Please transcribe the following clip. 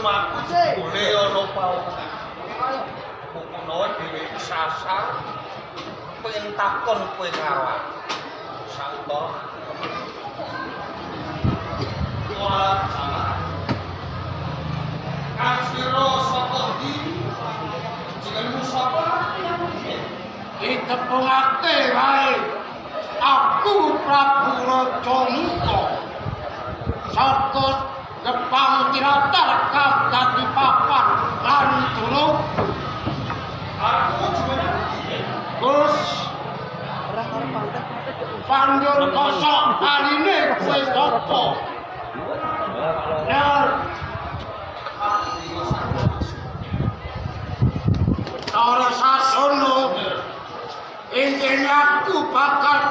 Lumaku jebule ana paungan. Menawa dhewe sasar pengen takon kowe karo aku. Sautara. Ora salah. Kang sira saka ndi? Jenengmu sapa? Ditepungake wae. Aku Prabu Rajamuka. Saka Jepang Tiratar kang dadi papan lan tulung. Aku jenenge Gus Banjur kosok aline kowe sapa? Ner Betara Sasono, intine aku bakal